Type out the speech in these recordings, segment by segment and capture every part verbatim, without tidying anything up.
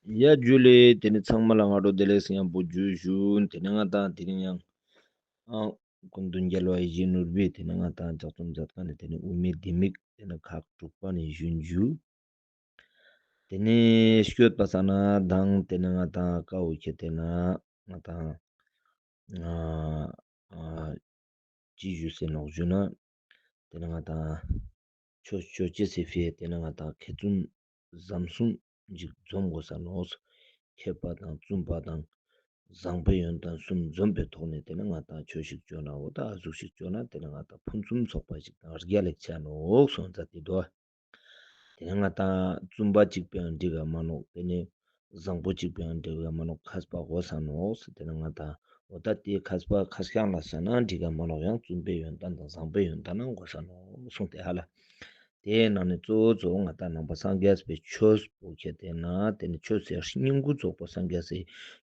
ཡ་ཇུ་ལེ། དེ་ནི་ཚང་མ་ལ་སྔ་དྲོ་བདེ་ལེགས་ཡང་པོ་ཇུ་ཞུ། དེ་ནི་ང་དང་དེ་རིང་ཡང་ཨ་སྐུ་མདུན་རྒྱལ་བ་ཡིད་བཞིན་ནོར་བུས་དེ་ནི་ང་དང་ལྗགས་རྩོམ་མཛད་མཁན་ནི་དེ་ནི་དབུ་མའི་ལྡེ་མིག་དེ་ནི་ཁག་དྲུག་པ་ནས་ཞུ་ཞུ། དེ་ནས་སྐྱོད་པ་ས་ན་དང་དེ་ནས་ང་དང་ཀ་བོ་ཁྱེད་དེ་ན་ང་དང་ཨ་ཨ་ཅི་ཞུ་ཟེར་ནོག་ཞུ་ན། དེ་ནས་ང་དང་ཆོས་ཆོས་ཅི་ཟེར་ཕེ་དེ་ནས་ང་དང་མཁས་བཙུན་བཟང་གསུམ་ཅིག་འཛོམས་དགོས་ས་ནོག། མཁས་པ་དང་བཙུན་པ་དང་བཟང་པོའི་ཡོན་ཏན་གསུམ་འཛོམས་པའི་ཐོག་ནས་དེ་ནས་ང་དང་ཆོས་ཤིག་བཅོ་ན་འོ་ད་ཨ་ཟུག་ཤིག་བཅོ་ན་དེ་ནས་ང་དང་ཕུན་སུམ་ཚོགས་པ་ཞིག་དང་རྒྱལ་ལེགས་ཆ་ནོག་སོང་ཙང་དེ་དོ། དེ་ནས་ང་དང་བཙུན་པ་གཅིག་པའང་འགྲིག་ག་མ་ནོག། དེ་ནས་བཟང་པོ་གཅིག་པའང་འགྲིག་ག་མ་ནོག། མཁས་པ་དགོས་ས་ནོག་ཟེར། དེ་ནས་ང་དང་འོ་ད་དེ་མཁས་པ་མཁས་ཤིང་ལ་ཟེར་ན་འགྲིག་ག་མ་ནོག། ཡང་བཙུན་པའི་ཡོན་ཏན་དང་བཟང་པོའི་ཡོན་ཏན་ནང་དགོས་ས་ནོག་གསུངས་ཏེ་ཧ་ལ། དེའི་ནང་ནས་གཙོ་བོ་གཙོ་བོ་ང་དང་ནང་པ་སངས་རྒྱས་པའི་ཆོས་པོ་ཁྱེད་དེ་ན་དེ་ནས་ཆོས་ཟེར་སྙིང་ཁུ་རྫོགས་པ་སངས་རྒྱས་སའི་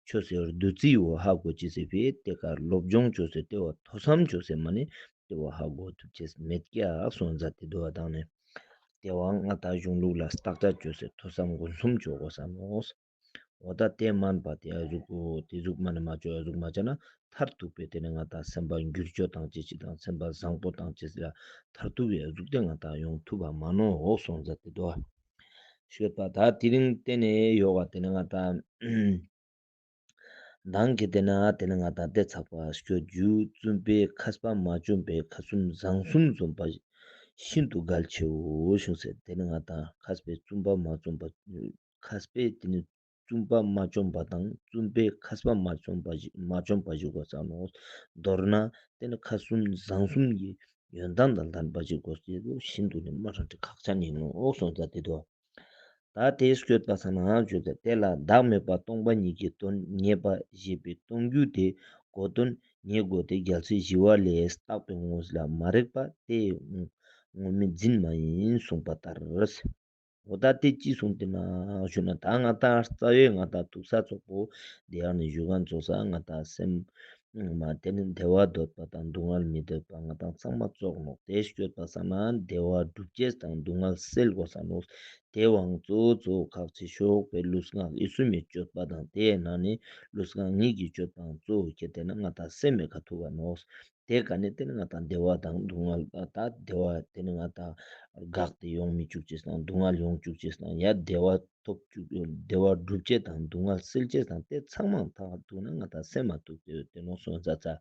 ཆོས་ཟེར་བདུད་རྩི་བོ་ཧ་གོ་ཅི་ཟེར་ཕེ་དེ་ཀ་སློབ་སྦྱོང་ཆོས་ཟེར་དེ་བ་ཐོས་བསམ་ཆོས་ཟེར་མ་ནི་དེ་བ་ཧ་གོ་ཐུབ་ཅེས་མེད་ཀྱག་སོང་ཙང་དེ་དོ་བ་དང་ནས། དེ་བ་ང་དང་གཞུང་ལུགས་ལ་བརྟག་དཔྱད་བཅོས་སའི་ཐོས་བསམ་སྒོམ་གསུམ་བཅོ་དགོས་ས་ནོག། འོ་ད་དེ་མན་པ་དེ་ཨ་ཟུག་གོ་དེ་ཟུག་མ་ནི་མ་བཅོ་ཨ་ཟུག་མ་བྱ་ན་མཐར་ཐུག་པའི་དེ་ནི་ང་དང་སེམས་པ་འགྱུར་བཅོས་བཏང་ཅེས་ཅིག་དང་སེམས་པ་བཟང་པོ་བཏང་ཅེས་ལ་མཐར་ཐུག་པའི་ཨ་ཟུག་དེ་ང་དང་ཡོང་ཐུབ་པ་མ་ནོག་འོ་སོང་ཟ་དེ་དོ། ཤོད་པ་ད་དེ་རིང་དེ་ནས་ཡོ་ག་དེ་ནི་ང་དང་། མདང་གི་དེ་ན་དེ་ནི་ང་དང་དེ་ཚགས་པ་སྐྱོ་རྒྱུ་བཙུན་པས་མཁས་པ་མ་བཅོམ་པའི་ཁ་གསུམ་བཟང་གསུམ་འཛོམས་པ་ཤིན་ཏུ་གལ་ཆེའོ་ཞུ་ཟེར། དེ་ནི་ང་དང་མཁས་པས་བཙུན་པ་མ་བཅོམ་པ་མཁས་པས་དེ་ནི་བཙུན་པ་མ་བཅོམ་པ་དང་བཙུན་པས་མཁས་པ་མ་བཅོམ་པ་ཞིག་མ་བཅོམ་པ་ཞིག་གོ་ས་ནོ། མདོར་ན་དེ་ནི་ཁ་གསུམ་བཟང་གསུམ་གྱི་ཡོན་ཏན་དང་ལྡན་པ་ཞིག་གོ་ཤིན་ཏུ་ནི་མ་རང་ཁྲི་ཁག་ཆ་ནི་ནོ་ཨོ་སོང་ཙ་དེ་དོ། ད་དེ་སྐྱོད་པ་ས་ན་བརྗོད་དེ་དེ་ལ་བདག་མེད་པ་སྟོང་པ་ཉིད་ཀྱི་དོན་ངེས་པ་ཞེས་པའི་སྟོང་རྒྱུ་དེ་གོ་དོན་ངེས་དགོས་ཏེ་རྒྱལ་སྲས་ཞི་བ་ལྷས་བརྟགས་པའི་དངོས་ལ་མ་རིག་པ་དེ་ངོ་མའི་འཛིན་མ་ཡིན་གསུངས་པ་ལྟར། འོ་ད་དེ་ཅི་གསུངས་ཏེ་ན་ཞུ་ན་ད་ང་ད་རྩ་བའི་ང་ད་ཐུག་ས་ཚོགས་པོ་དེ་ཡང་ནི་ཞུ་གན་ཚོགས་ས་ང་ད་སེམས། མ་དེ་ནི་བདེ་བ་འདོད་པ་དང་སྡུག་བསྔལ་མི་འདོད་པ་ང་དང་ཚང་མ་ཙོག་ནོག། དེ་སྐྱོད་པ་ས་ན་བདེ་བ་སྒྲུབ་ཅེས་དང་སྡུག་བསྔལ་སེལ་དགོས་ས་ནོག། དེ་བའང་གཙོ་བོ་གཙོ་བོ་ཁག་ཆེ་ཤོས་པའི་ལུས་ངག་ཡིད་གསུམ་མི་སྤྱོད་པ་དང་དེའི་ནང་ནས་ལུས་ངག་གཉིས་ཀྱི་སྤྱོད་པའང་གཙོ་བོ་ཁྱེད་དེ་ན་ང་དང་སེམས་མེད་ཁ་ཐུག་པ་ནོག། དེ་ག་ནས་དེ་ནི་ང་དང་བདེ་བ་དང་སྡུག་བསྔལ་ད་བདེ་བ་དེ་ནི་ང་དང་དགག་སྟེ་ཡོང་མི་བཅུག་ཅེས་དང་སྡུག་བསྔལ་ཡོང་བཅུག་ཅེས་དང་ཡ་བདེ་བ། ཐོབ་བཅུག་བདེ་བ་སྒྲུབ་བྱེད་དང་སྡུག་བསྔལ་སེལ་བྱེད་དང་དེ་ཚང་མ་མཐའ་ཐུག་ན་ང་དང་སེམས་མ་ཐུག་དེ་དེ་ནོ་སོང་ཙ་ཙ།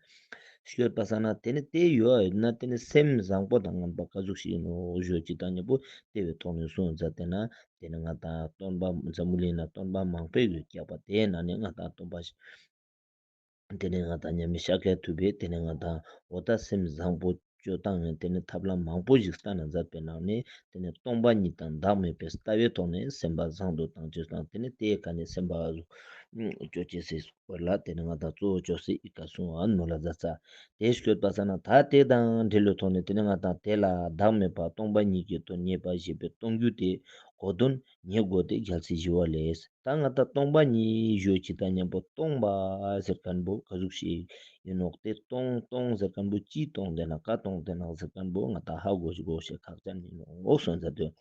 སྐྱོད་པ་ས་ན་དེ་ནི་དེ་ཡོད་ཡོད་ན་དེ་ནི་སེམས་བཟང་པོ་དང་ངན་པ་ག་ཟུག་ཞིག་ཡིན་ནོ་བརྗོད་ཅིག་དང་ཉེ་པོ་དེ་བའི་ཐོག་ནས་སོང་ཙ་དེ་ན་དེ་ནི་ང་དང་སྟོན་པ་འཛམ་བུ་གླིང་ན་སྟོན་པ་མང་པོས་ཡོད་ཀྱག་པ་དེའི་ནང་ནས་ང་དང་སྟོན་པ་ཞིག་དེ་ནས་ང་དང་མཉམ་མེད་ཤཱཀྱ་ཐུབ་པས་དེ་ནས་ང་དང་འོ་ད་སེམས་བཟང་པོ་སྤྱོད་སྟངས་ཡང་དེ་ནས་ཐབས་ལམ་མང་པོ་ཞིག་བསྟན་ན་མཛད་པའི་ནང་ནས་དེ་ནས་སྟོང་པ་ཉིད་དང་བདག་མེད་པའི་ལྟ་བའི་ཐོག་ནས་སེམས་པ་བཟང་དུ་བཏང་ཅེས་དང་དེ་ནས་དེའི་ཁ་ནས་སེམས་པ་སྐྱོ་ཅེས་སི་སྐོར་ལ་དེ་ནས་ང་དང་གཙོ་བོ་ཅོ་སི་ཨི་ཀ་གསུང་བ་ནོ་ལ་མཛད་ས། དེ་སྐྱོད་པ་ས་ན་ད་དེ་དང་འབྲེལ་བའི་ཐོག་ནས་དེ་ནས་ང་དང་དེ་ལ་བདག་མེད་པ་སྟོང་པ་ཉིད་ཀྱི་དོན་ངེས་པ་ཞེས་པའི་སྟོང་རྒྱུ་དེ་གོ་དོན་ངེས་དགོས་ཏེ་རྒྱལ་སྲས་ཞི་བ་ལྷས། ད་ང་ད་སྟོང་པ་ཉིད་ཞུ་ཅི་ད་མཉམ་པོ་སྟོང་པ་ཟེར་མཁན་པོ་ག་ཟུག་ཞིག་ཡིན་ནོག་དེ་སྟོང་སྟོང་ཟེར་མཁན་པོ་ཅི་སྟོང་དེ་ན་ག་སྟོང་དེ་ན་ཟེར་མཁན་པོ་ང་ད་ཧ་གོ་ཞིག་གོ་ཞེས་ཁག་ཅན་ཡིན་ནོག་འོག་སོང་ཟེར་དུས།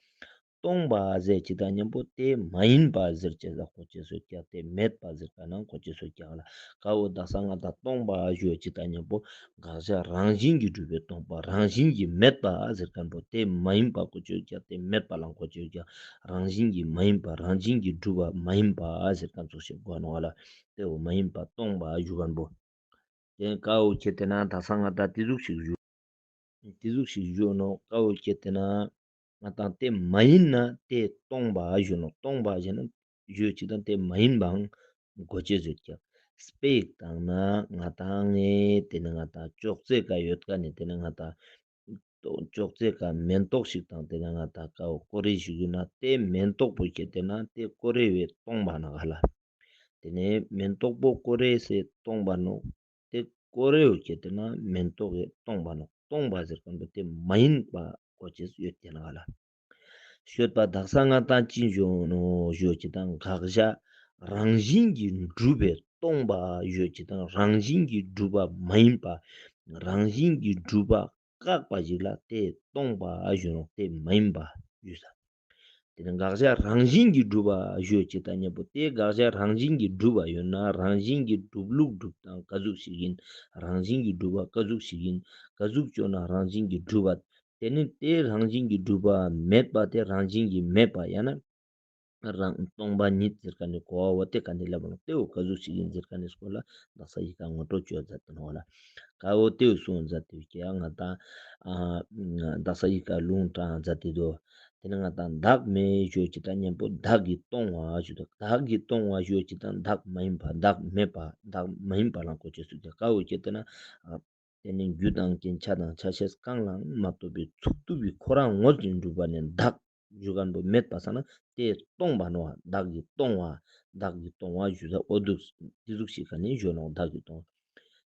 སྟོང་པ་ཟེར་ཅི་ད་མཉམ་པོ་དེ་མ་ཡིན་པ་ཟེར་ཅི་ཟ་གོ་ཅི་སོ་ཀྱག་དེ་མེད་པ་ཟེར་ག་ན་གོ་ཅི་སོ་ཀྱག་ལ་ག་འོ་ད་ས་ང་ད་སྟོང་པ་ཞུ་ཅི་ད་མཉམ་པོ། དགག་བྱ་རང་བཞིན་གྱིས་གྲུབ་པའི་སྟོང་པ་རང་བཞིན་གྱིས་མེད་པ་ཟེར་མཁན་པོ་དེ་མ་ཡིན་པ་གོ་ཅོས་ཀྱང་དེ་མེད་པ་ལ་གོ་ཅོས་ཀྱང་རང་བཞིན་གྱིས་མ་ཡིན་པ་རང་བཞིན་གྱིས་གྲུབ་པ་མ་ཡིན་པ་ཟེར་མཁན་ཚོ་ཞིག་གོ་ནོ་བ་ལ་དེ་འོ་མ་ཡིན་པ་སྟོང་པ་ཞུ་མཁན་པོ། དེ་ཀ་འོ་ཁྱེད་དེ་ན་ད་ས་ང་ད་དེ་ཟུག་ཞིག་ཞུ། དེ་ཟུག་ཞིག་ཞུ་ནོ་ཀ་འོ་ཁྱེད་དེ་ན། ང་དང་དེ་མ་ཡིན་ན་དེ་སྟོང་པ་ཞུ་ནོ་སྟོང་པ་ཞེ་ན་ཞུ་ཅི་དང་དེ་མ་ཡིན་པའང་གོ་ཅེས་ཟེར་ཀྱང་སྤེ་ཡིག་དང་ན་ང་དང་ངས་དེ་ནི་ང་དང་ཅོག་ཙེ་ཀ་ཡོད་ཀ་ནི་དེ་ནི་ང་དང་ཅོག་ཙེ་ཀ་མེན་ཏོག་ཞིག་དང་དེ་ནི་ང་དང་ཀ་བོ་ཀོ་རེ་ཞིག་ཡོད་ན་དེ་མེན་ཏོག་པོ་ཁྱེད་དེ་ན་དེ་ཀོ་རེ་བའི་སྟོང་པ་ན་ག་ལ། དེ་ནས་མེན་ཏོག་པོ་ཀོ་རེ་སེ་སྟོང་པ་ནོ། དེ་ཀོ་རེ་བོ་ཁྱེད་དེ་ན་མེན་ཏོག་གི་སྟོང་པ་ནོ་སྟོང་པ་ཟེར་མཁན་པོ་དེ་མ་ཡིན་པ་གོ་ཅེས་ཡོད་དེ་ན་ག་ལ། ཤོད་པ་དག་ས་ང་དང་ཅི་ཞུ་ནོ་ཞུ་ཅི་དང་དགག་བྱ་རང་བཞིན་གྱིས་གྲུབ་པའི་སྟོང་པ་ཞུ་ཅི་དང་རང་བཞིན་གྱིས་གྲུབ་པ་མ་ཡིན་པ་རང་བཞིན་གྱིས་གྲུབ་པ་བཀག་པ་ཞིག་ལ་དེ་སྟོང་པ་ཞུ་ནོ་དེ་མ་ཡིན་པ་ཞུ་ས། དེ་ནི་དགག་བྱ་རང་བཞིན་གྱིས་གྲུབ་པ་ཞུ་ཅིག་དང་མཉམ་པོ་དེ་དགག་བྱ་རང་བཞིན་གྱིས་གྲུབ་པ་ཡོད་ན་རང་བཞིན་གྱིས་གྲུབ་ལུགས་གྲུབ་སྟངས་ག་ཟུག་ཞིག་ཡིན། རང་བཞིན་གྱིས་གྲུབ་པ་ག་ཟུག་ཞིག་ཡིན། ག་ཟུག་བྱུང་ན་རང་བཞིན་གྱིས་གྲུབ་པ། དེ་ནི་དེ་རང་བཞིན་གྱིས་གྲུབ་པ་མེད་པ་དེ་རང་བཞིན་གྱིས་མེད་པ་ཡང་ན། རང་སྟོང་པ་ཉིད་ཟེར་ག་ནི་གོ་བ་བོ་དེ་ག་ནི་ལབ་ནོ་དེ་བོ་ག་ཟུག་ཞིག་ཡིན་ཟེར་ག་ནི་སྐོར་ལ་དག་ས་ཡི་ག་ངོ་སྤྲོད་བྱོས་མཛད་དེ་ནོ་ལ། ག་བོ་དེ་བོ་གསུངས་མཛད་དེ་ཀྱ་ང་དང་ཨ་དག་ས་ཡི་ག་ལུང་དྲངས་མཛད་དེ་དོ། དེ་ནི་ང་དང་བདག་མེད་ཞུ་ཅིག་དང་མཉམ་པོ་བདག་གིས་སྟོང་བ་ཞུ་དོ། བདག་གིས་སྟོང་བ་ཞུ་ཅིག་དང་བདག་མ་ཡིན་པ་བདག་མེད་པ་བདག་མ་ཡིན་པ་ལ་གོ་ཅེས་སུ་དེ་ག་བོ་ཀྱ་དེ་ན། དེ་ནི་རྒྱུ་དང་རྐྱེན་ཆ་དང་ཆ་ཤས་གང་ལའང་མ་རྟོགས་པའི་ཚུགས་རྟུལ་བའི་ཁོ་རང་ངོས་ནས་གྲུབ་པ་ནི་བདག་ཞུ་མཁན་པོ་མེད་པ་ས་ན་དེ་སྟོང་པ་ནོ། བདག་གིས་སྟོང་བ། བདག་གིས་སྟོང་བ་ཞུ་ས་འོ་འདུག་དེ་ཟུག་ཞིག་ག་ནས་ཞུ་ནོ་བདག་གིས་སྟོང་བ།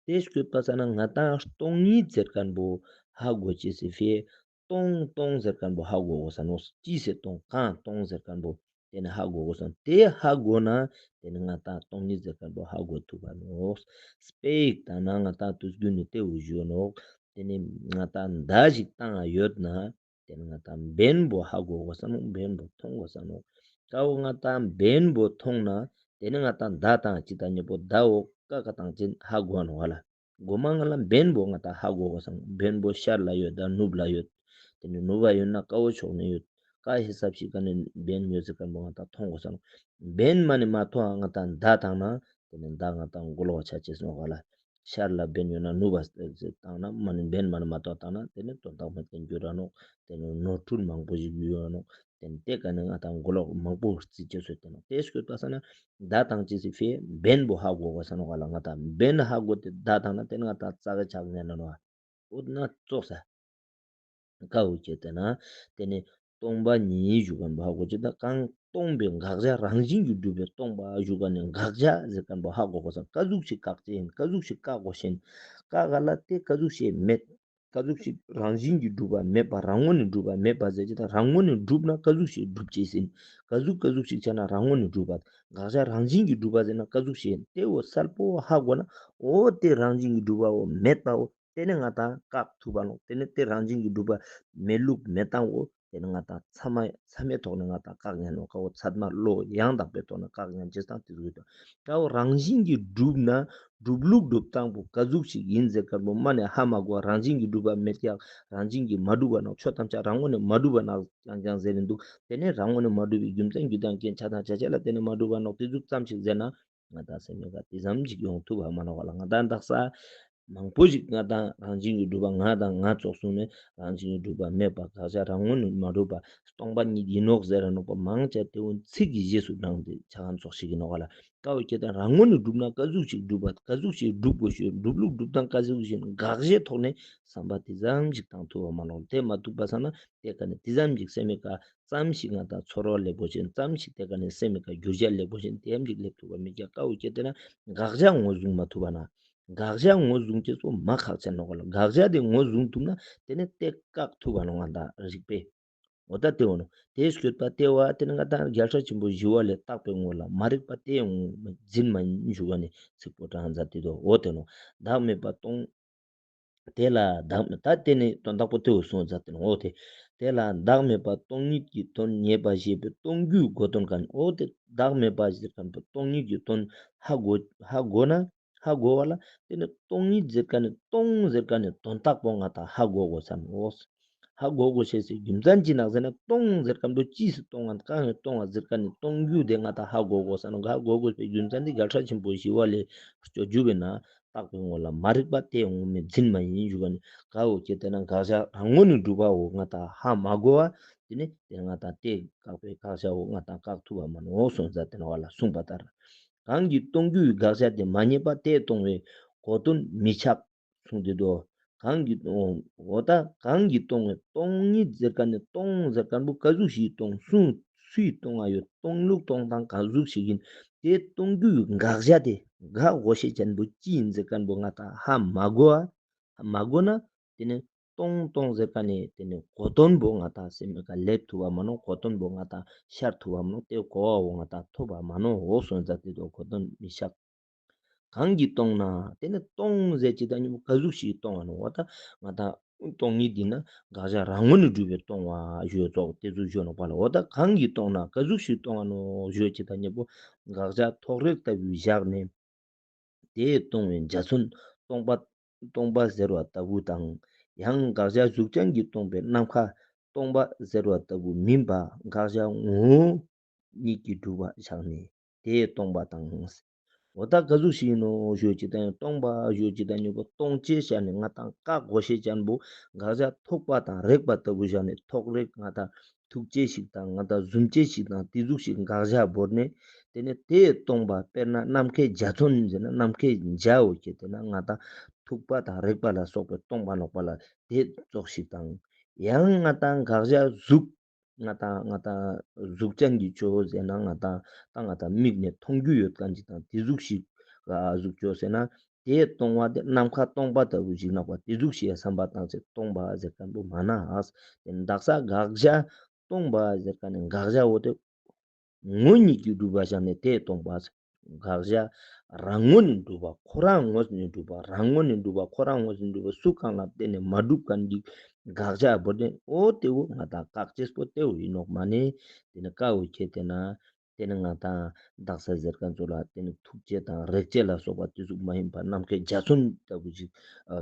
དེ་ཞུས་པ་ས་ན་ང་དང་སྟོང་ཉིད་ཟེར་མཁན་པོ་ཧ་གོ་ཅེས་སི་ཕི་སྟོང་སྟོང་ཟེར་མཁན་པོ་ཧ་གོ་དགོས་ས་ནོ། ཅི་ཟེར་སྟོང་གང་སྟོང་ཟེར་མཁན་པོ། དེ་ནི་ཧ་གོ་དགོས་སམ། དེ་ཧ་གོ་ན་དེ་ནི་ང་དང་སྟོང་ཉིད་ཟེར་མཁན་པོ་ཧ་གོ་ཐུབ་པ་ནོག། དཔེ་ཡིག་དང་ན་ང་དང་དུས་རྒྱུན་ནི་དེ་འུ་ཞུ་ནོག། དེ་ནི་ང་དང་མདའ་ཞིག་བཏང་ཡོད་ན་དེ་ནི་ང་དང་འབེན་པོ་ཧ་གོ་དགོས་ས་ནོག། འབེན་པོ་མཐོང་དགོས་ས་ནོག། ཀ་བོ་ང་དང་འབེན་པོ་མཐོང་ན་དེ་ནི་ང་དང་མདའ་དང་ཅི་དང་མཉམ་པོ་མདའ་འོ་ཀ་ཀ་དང་ཅི་ཧ་གོ་ནོག་ལ། མགོ་མ་ང་ལ་འབེན་པོ་ང་དང་ཧ་གོ་དགོས་སམ། འབེན་པོ་ཤར་ལ་ཡོད་དང་ནུབ་ལ་ཡོད། དེ་ནི་ནུབ་བ་ཡོད་ན་ཀ་བོ་ཕྱོགས་ནས་ཡོད། ཀ་ཧི་སབ་ཞིག་ག་ནས་འབེན་ཡོད་ཟེར་མཁན་པོ་ང་དང་མཐོང་དགོས་སམ། འབེན་མ་ནི་མ་མཐོང་ང་དང་མདའ་བཏང་ན་དེ་ནི་མདའ་ང་དང་མགོ་ལོག་ཆ་ཅེས་ནོག་ག་ལ། ཤར་ལ་འབེན་ཡོད་ན་ནུབ་བ་བཏང་ན་མ་ནི་འབེན་མ་ནི་མ་མཐོང་བཏང་ན་དེ་ནི་དོན་དག་མེད་མཁན་འགྱུར་ར་ནོག། དེ་ནི་ནོར་འཁྲུལ་མང་པོ་ཞིག་ཡོད་ནོག། དེ་ནི་དེ་ག་ནས་ང་དང་མགོ་ལོག་མང་པོ་རྩིས་ཅེས་སུ་དེ་ནོག། དེ་ཞུས་པ་ས་ན་མདའ་བཏང་ཅེས་སི་ཕི་འབེན་པོ་ཧ་གོ་དགོས་ས་ནོག་ག་ལ། ང་དང་འབེན་ཧ་གོ་དེ་མདའ་བཏང་ན་དེ་ནི་ང་དང་རྩ་ག་ཆག་ཉན་ན་ནོ། འོ་ན་ཙོག་ས། ཀ་བོ་ཀྱ་དེ་ན་དེ་ནི་སྟོང་པ་ཉིད་ཞུ་མཁན་པོ་ཧ་གོ་ཅིག་དང་གང་སྟོང་པའི་དགག་བྱ་རང་བཞིན་གྱིས་གྲུབ་པའི་སྟོང་པ་ཞུ་མཁན་ནི་དགག་བྱ་ཟེར་མཁན་པོ་ཧ་གོ་དགོས་སམ། ག་ཟུག་ཞིག་བཀག་ཅེས་ཡིན། ག་ཟུག་ཞིག་བཀག་དགོས་ཤེས་ཡིན། ཀ་ག་ལ་དེ་ག་ཟུག་ཞིག་མེད། ག་ཟུག་ཞིག་རང་བཞིན་གྱིས་གྲུབ་པ་མེད་པ་རང་ངོས་ནས་གྲུབ་པ་མེད་པ་ཟེར་ཅིག་དང་རང་ངོས་ནས་གྲུབ་ན་ག་ཟུག་ཞིག་གྲུབ་ཅེས་ཡིན། ག་ཟུག་ག་ཟུག་ཞིག་བྱས་ན་རང་ངོས་ནས་གྲུབ་པ། དགག་བྱ་རང་བཞིན་གྱིས་གྲུབ་པ་ཟེར་ན་ག་ཟུག་ཞིག་ཡིན། དེ་འོ་གསལ་པོ་ཧ་གོ་ན་འོ་དེ་རང་བཞིན་གྱིས་གྲུབ་པ་འོ་མེད་པ་འོ། དེ་ནི་ང་དང་བཀག་ཐུབ་པ་ནོག། དེ་ནི་དེ་རང་བཞིན་གྱིས་གྲུབ་པ་མེད་ལུགས་མེད་སྟངས་འོ། དེ་ནི་ང་དང་ཚད་མ་ཚད་མའི་ཐོག་ནས་ང་དང་བཀག་ཉན་ནོག། ཀ་བོ་ཚད་མ་བློ་ཡང་དག་པའི་ཐོག་ནས་བཀག་ཉན་ཅེས་དང་དེ་ཟུག་དང་། ཀ་བོ་རང་བཞིན་གྱིས་གྲུབ་ན་གྲུབ་ལུགས་གྲུབ་སྟངས་པོ་ག་ཟུག་ཞིག་ཡིན་ཟེར་མཁན་པོ་མ་ནས་ཧ་མ་གོ་བ། རང་བཞིན་གྱིས་གྲུབ་པ་མེད་ཀྱང་རང་བཞིན་གྱིས་མ་གྲུབ་པ་ནོག། ཆོས་ཐམས་ཅད་རང་ངོས་ནས་མ་གྲུབ་པ་ནོག་ཀྱང་ཀྱང་ཟེར་རིན་འདུག། དེ་ནས་རང་ངོས་ནས་མ་གྲུབ་པའི་རྒྱུ་མཚན་རྒྱུ་དང་རྐྱེན་ཆ་དང་བྱ་བྱེད་ལ་བརྟེན་ནས་མ་གྲུབ་པ་ནོག། དེ་ཟུག་ཙམ་ཞིག་ཟེར་ན། ང་དང་སེམས་མེད་ཀ་དེ་ཙམ་ཞིག་ཡོང་ཐུབ་པ་མ་ནོག་ག་ལ། ང་དང་དག་ས་མང་པོ་ཞིག་ང་དང་རང་བཞིན་གྱིས་གྲུབ་པ་ང་དང་ང་ཙོགས་གསུངས་ནས་རང་བཞིན་གྱིས་གྲུབ་པ་མེད་པ་དགག་བྱ་རང་ངོས་ནས་མ་གྲུབ་པ་སྟོང་པ་ཉིད་ཡིན་ནོག་ཟེར་ར་ནོག་པ་མང་ཆེ་དེ་འོ་ཚིག་གི་རྗེས་སུ་འབྲངས་ཏེ་ཆ་ག་ཙོགས་ཤིག་ཡིན་ནོག་ག་ལ། ཀ་བོ་ཀྱ་དེ་རང་ངོས་ནས་གྲུབ་ན་ག་ཟུག་ཞིག་གྲུབ་པ་ག་ཟུག་ཞིག་གྲུབ་དགོས་ཤེས་གྲུབ་ལུགས་གྲུབ་སྟངས་ག་ཟུག་ཞིག་དགག་བྱའི་ཐོག་ནས་བསམ་པ་དེ་ཙམ་ཞིག་བཏང་ཐུབ་པ་མ་ནོག། དེ་མ་ཐུབ་པ་ས་ན་དེ་ག་ནས་དེ་ཙམ་ཞིག་སེམས་མེད་ཀ་ཙམ་ཞིག་ང་དང་ཚོར་བ་སླེབས་དགོས་ཤེས་ཙམ་ཞིག་དེ་ག་ནས་སེམས་མེད་ཀ་འགྱུར་བྱ་སླེབས་དགོས་ཤེས་དེ་ཙམ་ཞིག་སླེབས་ཐུབ་པ་མེད་ཀྱང་ཀ་བོ་ཀྱ་དེ་ན་དགག་བྱ་ངོས་བཟུང་མ་ཐུབ་པ་ན། དགག་བྱ་ངོས་བཟུང་ཅེས་སོ་མ་ཁག་ཆེ་ནོག་ག་ལ། དགག་བྱ་དེ་ངོས་བཟུང་ཐུབ་ན་དེ་ནས་དེ་བཀག་ཐུབ་པ་ནོག་ང་དང་རིགས་པས། འོ་ད་དེ་འོ་ནོ། དེ་ཞུས་པ་དེ་བ་དེ་ནི་ང་དང་རྒྱལ་སྲས་ཆེན་པོ་ཞི་བ་ལྷས་བརྟགས་པའི་ངོ་ལ་མ་རིག་པ་དེ་ཡང་འཛིན་མ་ཡིན་ཞུ་བ་ནི་ཚིག་པོ་དྲངས་མཛད་དེ་དོ། འོ་དེ་ནོ། བདག་མེད་པ་སྟོང་། དེ་ལ་བདག་མེད་ད་དེ་ནི་དོན་དག་པོ་དེ་འོ་གསུངས་མཛད་དེ་ནོ། འོ་དེ། དེ་ལ་བདག་མེད་པ་སྟོང་ཉིད་ཀྱི་དོན་ངེས་པ་ཞེས་པའི་སྟོང་རྒྱུའི་གོ་དོན་ག་ནི། འོ་དེ་བདག་མེད་པ་ཞེས་པའི་སྟོང་ཉིད་ཀྱི་དོན་ཧ་གོ་ཧ་གོ་ན། ཧ་གོ་བ་ལ་དེ་ནི་སྟོང་ཉིད་ཟེར་མཁན་ནི་སྟོང་ཟེར་མཁན་ནི་དོན་དག་པོ་ང་དང་ཧ་གོ་དགོས་ས་ནོ། ཧ་གོ་དགོས་ཤེས་སི་རྒྱུ་མཚན་ཅི་ནོག་ཟེར་ན་སྟོང་ཟེར་མཁན་པོ་ཅིས་སི་སྟོང་ང་གང་ཡིན་སྟོང་བ་ཟེར་མཁན་ནི་སྟོང་རྒྱུ་དེ་ང་དང་ཧ་གོ་དགོས་ས་ནོ། ཧ་གོ་དགོས་པའི་རྒྱུ་མཚན་དེ་རྒྱལ་སྲས་ཆེན་པོ་ཞི་བ་ལྷས་སྤྱོད་འཇུག་པའི་ནང་བརྟགས་པའི་ངོ་ལ་མ་རིག་པ་དེ་ཡང་མི་འཛིན་མ་ཡིན་ཞུ་ག་ནི། ག་འོ་ཀྱེ་དེ་ན་དགག་བྱ་རང་ངོས་ནས་གྲུབ་པའོ་ང་དང་ཧ་མ་གོ་བ། དེ་ནི་དེ་ང་དང་དེ་བཀག་པའི་དགག་བྱའོ་ང་དང་བཀག་ཐུབ་པ་མ་ནོ་གསུངས་ས་དེ་ན་བ་ལ་གསུངས་པ་ལྟར། གང་གིས་སྟོང་རྒྱུའི་དགག་བྱ་དེ་མ་རྙེད་པ་དེས་སྟོང་བའི་གོ་དོན་མི་ཆགས་གསུངས་ཏེ་དོ། གང་གིས་སྟོང་འོ་ད་གང་གིས་སྟོང་བའི་སྟོང་ཉིད་ཟེར་མཁན་ནི་སྟོང་ཟེར་མཁན་པོ་ག་ཟུག་ཞིག་སྟོང་སུ་སུས་སྟོང་བ་ཡོད་སྟོང་ལུགས་སྟོང་སྟངས་ག་ཟུག་ཞིག་ཡིན། དེ་སྟོང་རྒྱུའི་དགག་བྱ་དེ་དགག་དགོས་ཤེས་ཅན་པོ་ཅི་ཡིན་ཟེར་མཁན་པོ་ང་དང་ཧ་མ་གོ་བ། མ་གོ་ན་དེ་ནི་སྟོང་སྟོང་ཟེར་མཁན་ནི་དེ་ནི་གོ་དོན་པོ་ང་དང་སེམས་ཀ་སླེབས་ཐུབ་པ་མ་ནོ། གོ་དོན་པོ་ང་དང་ཤར་ཐུབ་པ་མ་ནོ། དེ་གོ་བའོ་ང་དང་ཐོབ་པ་མ་ནོ་འོ་གསུངས་ས་དེ་དོ་གོ་དོན་མི་ཆགས། གང་གིས་སྟོང་ན་དེ་ནི་སྟོང་ཟེར་ཅིག་དང་གཉིས་པོ་ག་ཟུག་ཞིག་སྟོང་བ་ནོ། འོ་ད་ང་དང་ སྟོང་ཉིད་འདི་ན་དགག་བྱ་རང་ངོས་ནས་སྒྲུབ་པའི་སྟོང་བ་ཞུ་ཙོགས་དེ་ཚོ་ཞུ་ནོག་པ་ལ། འོ་ད་གང་གིས་སྟོང་ན་ག་ཟུག་ཞིག་སྟོང་བ་ནོ་ཞུ་ཅི་ད་ཉེ་པོ་དགག་བྱ་ཐོགས་རེག་ལྟ་བུའི་བཞག་ནས། དེས་སྟོང་བའི་འཇའ་ཚོན་སྟོང་པ་སྟོང་པ་ཟེར་བ་ལྟ་བུ་དང་། ཡང་དགག་བྱ་གཟུགས་ཅན་གྱིས་སྟོང་པའི་ནམ་མཁའ་སྟོང་པ་ཟེར་བ་ལྟ་བུ་མིན་པ་དགག་བྱ་ངོ་བོ་ཉིད་ཀྱིས་གྲུབ་པ་བཞག་ནས་དེས་སྟོང་པ་དང་། འོ་ད་ག་ཟུག་ཞིག་ཡིན་ནོ་ཞུ་ཅི་ད་སྟོང་པ་ཞུ་ཅི་ད་ཉོ་པོ་སྟོང་ཅེས་བྱ་ནས་ང་དང་བཀག་གོ་ཤེས་ཅན་པོ་དགག་བྱ་ཐོགས་པ་དང་རེག་པ་ལྟ་བུ་བཞག་ནས་ཐོགས་རེག་ང་དང་ཐུག་ཅེས་ཤིག་དང་ང་དང་ཟུམ་ཅེས་ཤིག་དང་དེ་ཟུག་ཞིག་དགག་བྱ་བོར་ནས། དེ་ནས་དེས་སྟོང་པ་དཔེར་ན་ནམ་མཁའི་འཇའ་ཚོན་ཟེར་ན་ནམ་མཁའི་འཇའ་འོ་ཁྱེད་དེ་ན་ང་དང་ཐུག་པ་དང་རེག་པ་ལ་སོགས་པའི་སྟོང་པ་ནོག་པ་ལ་དེ་ཙོགས་ཤིག་དང་། ཡང་ང་དང་དགག་བྱ་གཟུགས་ང་དང་ང་དང་གཟུགས་ཅན་གྱི་ཆོས་ཟེར་ན་ང་དང་ད་ང་དང་མིག་ནས་མཐོང་རྒྱུ་ཡོད་མཁན་ཅིག་དང་དེ་ཟུག་ཞིག་གཟུགས་ཆོས་ཟེར་ན། དེས་སྟོང་བ་དེ་ནམ་མཁའ་སྟོང་པ་ལྟ་བུ་ཞིག་ནོག་པ་དེ་ཟུག་ཞིག་བསམ་པ་བཏང་ཚེ་སྟོང་པ་ཟེར་མཁན་པོ་མ་ན་ཨ། དེ་ནི་དག་ས་དགག་བྱ་སྟོང་པ་ཟེར་མཁན་ནི་དགག་བྱ་འོ་དེ་ངོ་ཉིད་ཀྱིས་གྲུབ་པ་བཞག་ནས་དེས་སྟོང་པ། དགག་བྱ་རང་ངོས་ནས་གྲུབ་པ་ཁོ་རང་ངོས་ནས་གྲུབ་པ་རང་ངོས་ནས་གྲུབ་པ་ཁོ་རང་ངོས་ནས་གྲུབ་པ་སུ་གང་ལ་བརྟེན་ནས་མ་གྲུབ་མཁན་གྱི་དགག་བྱ་བོ་དེ་འོ་དེ་བོ་ང་དང་བཀག་ཅེས་པོ་དེ་བོ་ཡིན་ནོག་མ་ནི་དེ་ནི་ཀ་བོ་ཁྱེད་དེ་ན། དེ་ནི་ང་དང་དག་ས་ཟེར་མཁན་ཚོ་ལ་དེ་ནི་ཐུག་ཅེས་དང་རེག་ཅེས་ལ་སོགས་པ་དེ་ཟུག་མ་ཡིན་པ་ནམ་མཁའི་འཇའ་ཚོན་ལྟ་བུ་ཞིག་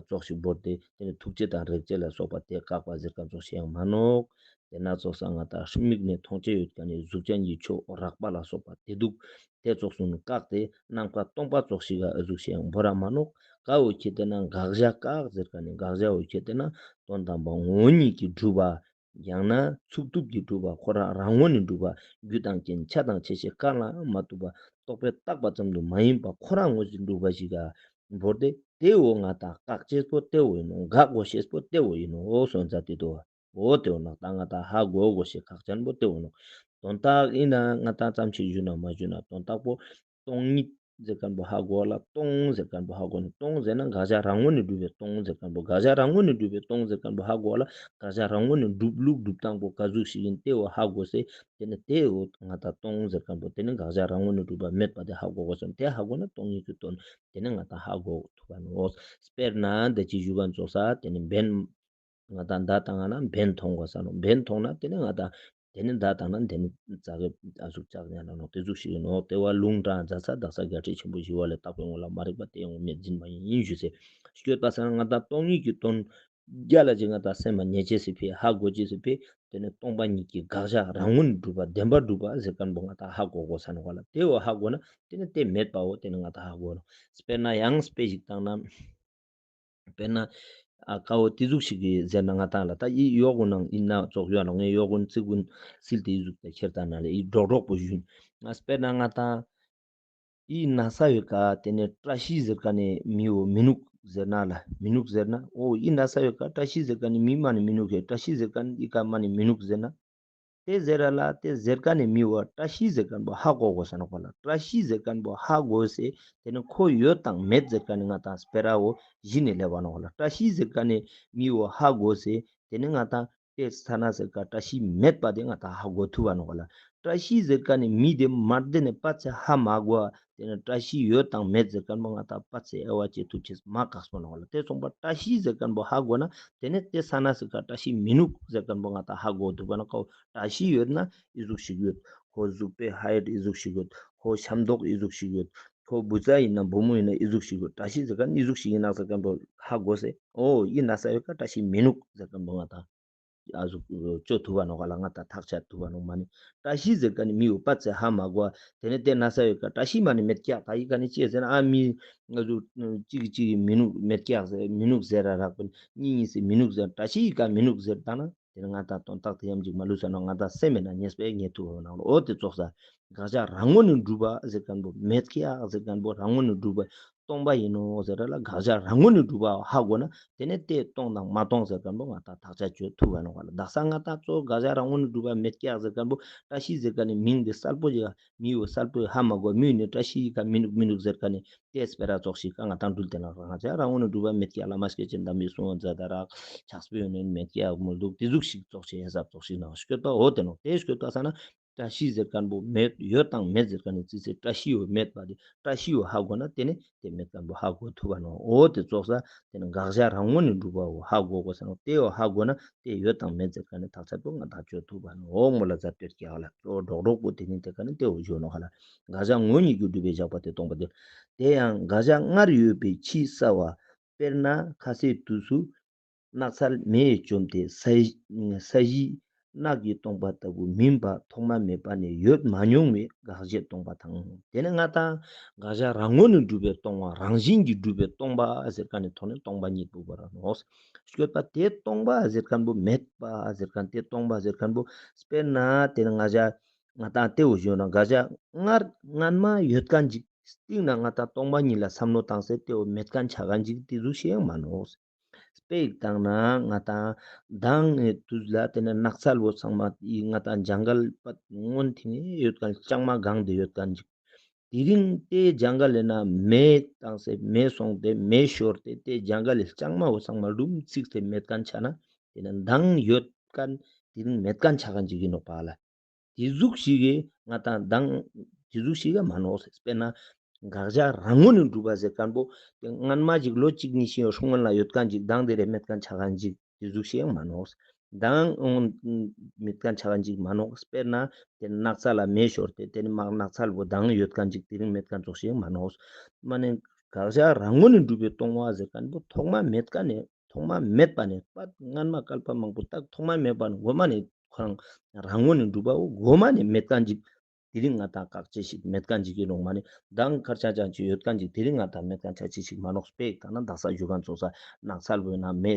ཙོགས་ཤིག་བོར་ཏེ་དེ་ནི་ཐུག་ཅེས་དང་རེག་ཅེས་ལ་སོགས་པ་དེ་བཀག་པ་ཟེར་མཁན་ཚོ་ཞིག་ཡང་མ་ནོག་དེ་ན་ཙོགས་ས་ང་དང་མིག་ནས་མཐོང་ཅེས་ཡོད་མཁན་ནི་གཟུགས་ཅན་གྱི་ཆོས་རགས་པ་ལ་སོགས་པ་དེ་འདུག་དེ་ཙོགས་སུ་ནི་བཀག་སྟེ་ནམ་མཁའ་སྟོང་པ་ཙོགས་ཤིག་ག་ཨ་ཟུག་ཞིག་ཡང་བོར་ར་མ་ནོག་ཀ་བོ་ཁྱེད་དེ་ན་དགག་བྱ་བཀག་ཟེར་མཁན་ནི་དགག་བྱ་བོ་ཁྱེད་དེ་ན་དོན་དམ་པ་ངོ་བོ་ཉིད་ཀྱིས་གྲུབ་པ། ཡང་ན་ཚུགས་ཐུབ་ཀྱིས་གྲུབ་པ་ཁོ་རང་རང་ངོས་ནས་གྲུབ་པ་རྒྱུ་དང་རྐྱེན་ཆ་དང་ཆ་ཤས་གང་ལ་མ་ཐུག་པ་རྟོག་པས་བཏགས་པ་ཙམ་དུ་མ་ཡིན་པ་ཁོ་རང་ངོས་ནས་གྲུབ་པ་ཞིག་ག་བོར་ཏེ་དེ་འོ་ང་དང་བཀག་ཅེས་པོ་དེ་འོ་ཡིན་ནོ་དགག་གོ་ཤེས་པོ་དེ་འོ་ཡིན་ནོ་སོང་ཙང་དེ་དོ་འོ་དེ་འོ་ནོ་ད་ང་དང་ཧ་གོ་གོ་ཤེས་ཁག་ཅན་པོ་དེ་འོ་ནོ་དོན་དག་ཡིན་ན་ང་དང་ཙམ་ཞིག་ཞུ་ན་མ་ཞུ་ན་དོན་དག་པོ། སྟོང་ཉིད་ཟེར་མཁན་པོ་ཧ་གོ་ལ་སྟོང་ཟེར་མཁན་པོ་ཧ་གོ་ནས་སྟོང་ཟེར་ན་དགག་བྱ་རང་ངོས་ནས་གྲུབ་པའི་སྟོང་ཟེར་མཁན་པོ་དགག་བྱ་རང་ངོས་ནས་གྲུབ་པའི་སྟོང་ཟེར་མཁན་པོ་ཧ་གོ་ལ་དགག་བྱ་རང་ངོས་ནས་གྲུབ་ལུགས་གྲུབ་སྟངས་པོ་ག་ཟུག་ཞིག་ཡིན་དེ་བོ་ཧ་གོ་སེ་དེ་ནི་དེ་བོ་ང་དང་སྟོང་ཟེར་མཁན་པོ་དེ་ནི་དགག་བྱ་རང་ངོས་ནས་གྲུབ་པ་མེད་པ་དེ་ཧ་གོ་དགོས་སོང་དེ་ཧ་གོ་ན་སྟོང་ཉིད་ཀྱི་དོན་དེ་ནི་ང་དང་ཧ་གོ་ཐུབ་པ་ནོ། དཔེར་ན་འདི་ཅི་ཞུ་ག་ཚོགས་ས་དེ་ནི་འབེན། ང་དང་མདའ་བཏང་ན་འབེན་ཐོང་དགོས་ས་ནོ། འབེན་ཐོང་ན་དེ་ནི་ང་དང་དེ་ནི་མདའ་བཏང་ན་དེ་ནི་རྩ་གི་ཨ་ཟུག་ལྕགས་ཉག་ན་ནོ་དེ་ཟུག་ཞིག་ཡིན་ནོ། དེ་བ་ལུང་དྲངས་རྫ་ས་དག་ས་རྒྱ་ཁྲི་ཆེན་པོ་ཞི་བ་ལས་བཏགས་པའི་ངོ་ལ་མ་རིག་པ་དེ་ཡང་མེད་འཛིན་པ་ཡིན་ཡིན་ཞུ་ཚེ། སྐྱོད་པ་ས་ན་ང་དང་སྟོང་ཉིད་ཀྱི་དོན་རྒྱ་ལ་ཅིག་ང་དང་སེམས་མ་ཉེ་ཆེ་སི་ཕི་ཧ་གོ་ཅེ་སི་ཕི་དེ་ནི་སྟོང་པ་ཉིད་ཀྱི་དགག་བྱ་རང་ངོས་ནས་གྲུབ་པ་བདེན་པ་གྲུབ་པ་ཟེར་མཁན་པོ་ང་དང་ཧ་གོ་དགོས་ས་ནོ་ག་ལ་དེ་བ་ཧ་གོ་ན་དེ་ནི་དེ་མེད་པའོ་དེ་ནི་ང་དང་ཧ་གོ་ནོ། དཔེར་ན་ཡང་དཔེ་ཞིག་བཏང་ན། དཔེར་ན། ཨ་ཀ་བོ་དེ་ཟུག་ཞིག་གིས་ཟེར་ན་ང་དང་ལ་ད་ཡི་གཡོག་གུ་ནང་ཡིན་ན་ཙོག་ཡོད་ལ་ངས་གཡོག་གུ་ཚིག་གུ་སིལ་དེ་ཡི་ཟུག་ད་ཁྱེར་ད་ན་ལ་ཡི་སྒྲོག་སྒྲོག་པོ་ཡིན། ང་དཔེར་ན་ང་དང་ཡི་ན་ས་བའི་ཀ་དེ་ནས་བཀྲ་ཤིས་ཟེར་ཀ་ནས་མི་འོ་མི་ནུག་ཟེར་ན་ལ་མི་ནུག་ཟེར་ན་འོ་ཡི་ན་ས་བའི་ཀ་བཀྲ་ཤིས་ཟེར་ཀ་ནས་མི་མ་ནས་མི་ནུག་གི་བཀྲ་ཤིས་ཟེར་ཀ་ནས་ཡི་ཀ་མ་ནས་མི་ནུག་ཟེར་ན། དེ་ཟེར་ར་ལ་དེ་ཟེར་ཀ་ནས་མི་བ་བཀྲ་ཤིས་ཟེར་མཁན་པོ་ཧ་གོ་དགོས་ས་ནོ་ག་ལ། བཀྲ་ཤིས་ཟེར་མཁན་པོ་ཧ་གོ་སེ་དེ་ནི་ཁོ་ཡོད་དང་མེད་ཟེར་ཀ་ནས་ང་དང་སྤེ་ར་བོ་གཞི་ནས་ལེབ་བ་ནོ་ག་ལ། བཀྲ་ཤིས་ཟེར་ཀ་ནས་མི་བ་ཧ་གོ་སེ་དེ་ནི་ང་དང་དེ་ས་ན་ཟེར་ཀ་བཀྲ་ཤིས་མེད་པ་དེ་ང་དང་ཧ་གོ་ཐུབ་བ་ནོ་ག་ལ། བཀྲ་ཤིས་ཟེར་ཀ་ནས་མི་དེ་མར་དེ་ནས་པ་ཚེ་ཧ་མ་གོ་བ་དེ་ནི་བཀྲ་ཤིས་ཡོད་དང་མེད་ཟེར་མཁན་པོ་ང་དང་པ་ཚེ་ཨེ་བ་ཅེ་ཐུབ་ཆེས་མ་བཀག་སོང་ནོ་ག་ལ། དེ་སོང་པ་བཀྲ་ཤིས་ཟེར་མཁན་པོ་ཧ་གོ་ན་དེ་ནི་དེ་ས་ན་ཟེར་ཀ་བཀྲ་ཤིས་མི་ནུག་ཟེར་མཁན་པོ་ང་དང་ཧ་གོ་ཐུབ་བ་ན་ཀའོ། བཀྲ་ཤིས་ཡོད་ན་ཨི་ཟུག་ཞིག་ཡོད། ཁོ་གཟུགས་པོའི་ཧའེ་ཊི་ཨི་ཟུག་ཞིག་ཡོད། ཁོ་ཤམ་མདོག་ཨི་ཟུག་ཞིག་ཡོད། ཁོ་བུ་ཚ་ཡིན་ན་བུ་མོ་ཡིན་ན་ཨི་ཟུག་ཞིག་ཡོད། བཀྲ་ཤིས་ཟེར་མཁན་ཨི་ཟུག་ཞིག་ཡིན་ན་ཟེར་མཁན་པོ་ཧ་གོ་སེ། ཨོ་ཡིན་ན་ས་ཡོད་ཀ་བཀྲ་ཤིས་མི་ནུག་ཟེར་མཁན་པོ་ང་དང་ཨ་ཟུག་ཅོ་ཐུབ་བ་ནོ་ག་ལ། ང་དང་ཐག་ཆད་ཐུབ་བ་ནོ་མ་ནི། བཀྲ་ཤིས་ཟེར་མཁན་ནི་མི་ཡོད་པ་ཚེ་ཧ་མ་གོ་བ་དེ་ནི་དེ་ན་ས་ཡོད་ཀ་བཀྲ་ཤིས་མ་ནི་མེད་ཀྱག་ད་ཡི་ག་ནི་ཅེས་ཟེར་ན་ཨ་མི་ང་ཚོ་གཅིག་གིས་གཅིག་གིས་མི་ནུག་མེད་ཀྱག་ཟེར་མི་ནུག་ཟེར་ར་རག་པ་གཉིས་གཉིས་སེ་མི་ནུག་ཟེར་བཀྲ་ཤིས་ཡི་ག་མི་ནུག་ཟེར་ད་ན། དེ་ནི་ང་དང་དོན་དག་དེ་ཡམ་གཅིག་མ་ལུས་ས་ན་ང་དང་སེམས་མེད་ན་ངེས་པས་ངེས་ཐུབ་བ་ནང་ལོ། འོ་དེ་ཙོགས་ས་དགག་བྱ་རང་ངོས་ནས་གྲུབ་པ་ཟེར་མཁན་པོ་མེད་ཀྱག་ཟེར་མཁན་པོ་རང་ངོས་ནས་གྲུབ་པ་སྟོང་པ་ཡིན་ནོ་ཟེར་ར་ལ། དགག་བྱ་རང་ངོས་ནས་གྲུབ་པ་ཧ་གོ་ན་དེ་ནི་དེ་སྟོང་དང་མ་སྟོང་ཟེར་མཁན་པོ་ང་དང་ཐག་ཆད་གཅོད་ཐུབ་བ་ནོ་ག་ལ། དག་ས་ང་དང་གཙོ་དགག་བྱ་རང་ངོས་ནས་གྲུབ་པ་མེད་ཀྱག་ཟེར་མཁན་པོ་བཀྲ་ཤིས་ཟེར་མཁན་ནི་མིང་དེ་གསལ་པོ་ཡ་མི་ཡོད་གསལ་པོ་ཧ་མ་གོ་མི་ཡོད་ནི་བཀྲ་ཤིས་ཡི་ག་མི་ནུག་མི་ནུག་ཟེར་མཁན་ནི། དེ་སྤེ་ར་ཙོགས་ཤིག་ཀ་ང་དང་འགྲུལ་དེ་ན་རང་ཅག་རང་ངོས་ནས་གྲུབ་པ་མེད་ཀྱག་བླ་མ་སྐྱེས་ཆེན་དམ་པའི་གསུང་བ་མཛད་ད་རག་ཕྱག་དཔེ་ཡོད་ནས་མེད་ཀྱག་མོལ་འདུག་དེ་ཟུག་ཤིག་ཙོགས་ཤིག་ཧེ་སབ་ཙོགས་ཤིག་ནང་སྐྱོད་པ་འོ་དེ་ནོ། དེ་སྐྱོད་པ་ས་ན་ བཀྲ་ཤིས་ཟེར་མཁན་པོ་མེད། ཡོད་དང་མེད་ཟེར་མཁན་ནི་རྩིས་ཚེ་བཀྲ་ཤིས་ཡོད་མེད་པ་དེ། བཀྲ་ཤིས་ཡོད་ཧ་གོ་ན་དེ་ནི་དེ་མེད་མཁན་པོ་ཧ་གོ་ཐུབ་པ་ནོ། འོ་དེ་ཙོགས་ས་དེ་ནི་དགག་བྱ་རང་ངོས་ནས་སྒྲུབ་པའོ་ཧ་གོ་དགོས་ས་ནོ། དེའོ་ཧ་གོ་ན་དེ་ཡོད་དང་མེད་ཟེར་མཁན་ནི་ཐག་ཆོད་པོ་ང་ཐག་ཆོད་ཐུབ་པ་ནོ། འོ་མོ་ལ་ཛ་སྟོད་ཀྱི་ཧ་ལ་གཙོ་བོ་སྒྲོག་སྒྲོག་པོ་དེ་ནི་དེ་ག་ནི་དེའོ་བཞོན་ནོ་ཧ་ལ། དགག་བྱ་ངོ་ཉིད་ཀྱིས་སྒྲུབ་པའི་བཞག་པ་དེ་སྟོང་པ་དེ། དེ་ཡང་དགག་བྱ་སྔར་ཡོད་པའི་ཕྱིས་གསལ་བ། དཔེར་ན་ཁ་ཟས་དུས་སུ་ནགས་ཚལ་མེས་བཅོམ་སྟེ། ས་ས་གཞི་ནགས་ཀྱིས་སྟོང་པ་ལྟ་བུ་མིན་པ་ཐོག་མ་མེད་པ་ནས་ཡོད་མ་མྱོང་བས་དགག་བྱའི་སྟོང་པ་དང་། དེ་ནི་ང་དང་དགག་བྱ་རང་ངོས་ནས་སྒྲུབ་པའི་སྟོང་པ། རང་བཞིན་གྱིས་སྒྲུབ་པའི་སྟོང་པ་ཟེར་མཁན་ནི་ཐོག་ནས་སྟོང་པ་ཉིད་པོ་བོར་ར་ནོ། སྐྱོད་པ་དེ་སྟོང་པ་ཟེར་མཁན་པོ་མེད་པ་ཟེར་མཁན་དེ་སྟོང་པ་ཟེར་མཁན་པོ། དཔེར་ན་དེ་ནི་ང་བྱ་ང་དང་དེའོ་བཞོན་ན་དགག་བྱ་སྔར་སྔན་མ་ཡོད་མཁན་ཅིག་སྟེང་ན་ང་དང་སྟོང་པ་ཉིད་ལ་བསམ་བློ་བཏང་སྟེ་དེའོ་མེད་མཁན་ཆ་མཁན་ཅིག་དེ་ཟུག་ཤེས་ཡང་མ་ནོ། དཔེ་ཡིག་བཏང་ན་ང་དང་མདང་ངི་དུས་ལ་དེ་ནས་ནགས་ཚལ་བོ་ཚང་མ་ཡི་ང་དང་ཇང་གལ་པ་སྔོན་དེ་ནས་ཡོད་མཁན་ལྕང་མ་གང་དེ་ཡོད་མཁན་ཅིག་དེ་རིང་དེ་ཇང་གལ་ལས་ན་མེ་བཏང་སྟེ་མེ་སོང་སྟེ་མེ་ཤོར་ཏེ་དེ་ཇང་གལ་ལས་ལྕང་མ་བོ་ཚང་མ་རུམ་ཚིག་སྟེ་མེད་མཁན་ཆ་ན་དེ་ནས་མདང་ཡོད་མཁན་དེ་རིང་མེད་མཁན་ཆ་མཁན་ཅིག་ཡིན་ནོ་པ་ལ། དེ་ཟུག་ཞིག་གིས་ང་དང་མདང་དེ་ཟུག་ཞིག་ག་མ་ནོག་ཟེར། དཔེར་ན་དགག་བྱ་རང་ངོས་ནས་སྒྲུབ་པ་ཟེར་མཁན་པོ་དེ་སྔན་མ་ཅིག་ལོ་གཅིག་གཉིས་ཤིག་ཡང་སྔོན་ལ་ཡོད་མཁན་ཅིག་མདང་དེ་རེ་མེད་མཁན་ཆ་མཁན་ཅིག་དེ་ཟུག་ཞིག་ཡང་མ་ནོག་ཟེར། མདང་འོང་མེད་མཁན་ཆ་མཁན་ཅིག་མ་ནོག་ཟེར། དཔེར་ན་དེ་ནགས་ཚལ་ལ་མེ་ཤོར་ཏེ་དེ་ནི་མར་ནགས་ཚལ་བོ་མདང་ཡོད་མཁན་ཅིག་དེ་རིང་མེད་མཁན་ཙོགས་ཤིག་ཡང་མ་ནོག་ཟེར། མ་ནི་དགག་བྱ་རང་ངོས་ནས་སྒྲུབ་པའི་སྟོང་པ་ཟེར་མཁན་པོ་ཐོག་མ་མེད་མཁན་ནས་ཐོག་མ་མེད་པ་ནས་པ་སྔན་མ་བསྐལ་པ་མང་པོ་ད་ཐོག་མ་མེད་པ་ནས་གོ་མ་ནས་ཁོ་རང་རང་ངོས་ནས་གྲུབ་པའོ། གོ་མ་ནས་མེད་མཁན་ཅིག་དེ་རིང་ང་དང་བཀག་ཆ་ཞིག་མེད་མཁན་ཅིག་ཡིན་ནོག་མ་ནས་མདང་ཁར་ཆ་ཅང་ཅིག་ཡོད་མཁན་ཅིག་དེ་རིང་ང་དང་མེད་མཁན་ཆ་ཅིག་ཞིག་མ་ནོག་དཔེ་ཡིག་བཏང་ན་དག་ས་ཞུ་མཁན་ཙོགས་ས་ནགས་ཚལ་བོ་ན་མེ་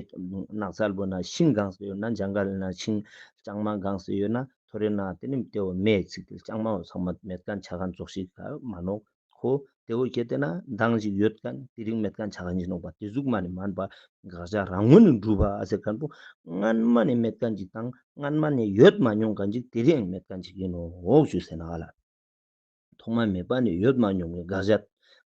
ནགས་ཚལ་བོ་ན་ཤིང་གང་ས་ཡོད་ན་ཇང་གལ་ན་ཤིང་ལྕང་མ་གང་ས་ཡོད་ན་ཐོ་རེ་ན་དེ་ནི་དེ་བོ་མེ་ཚིག་དེ་ལྕང་མ་བོ་ཚང་མ་མེད་མཁན་ཆ་མཁན་ཙོགས་ཤིག་མ་ནོག་ཁོ་དེ་བོ་ཁྱེད་དེ་ན་མདང་ཞིག་ཡོད་མཁན་དེ་རིང་མེད་མཁན་ཆ་མཁན་ཡིན་ནོག་པ། དེ་ཟུག་མ་ནི་མན་པ་དགག་བྱ་རང་ངོས་ནས་སྒྲུབ་པ་ཟེར་མཁན་པོ་སྔན་མ་ནས་མེད་མཁན་ཅིག་དང་སྔན་མ་ནས་ཡོད་མ་མྱོང་མཁན་ཅིག་དེ་རིང་མེད་མཁན་ཅིག་ཡིན་ནོག་ཞུ་ཟེར་ན་ཨ་ལ། ཐོག་མ་མེད་པ་ནས་ཡོད་མ་མྱོང་བའི་དགག་བྱ་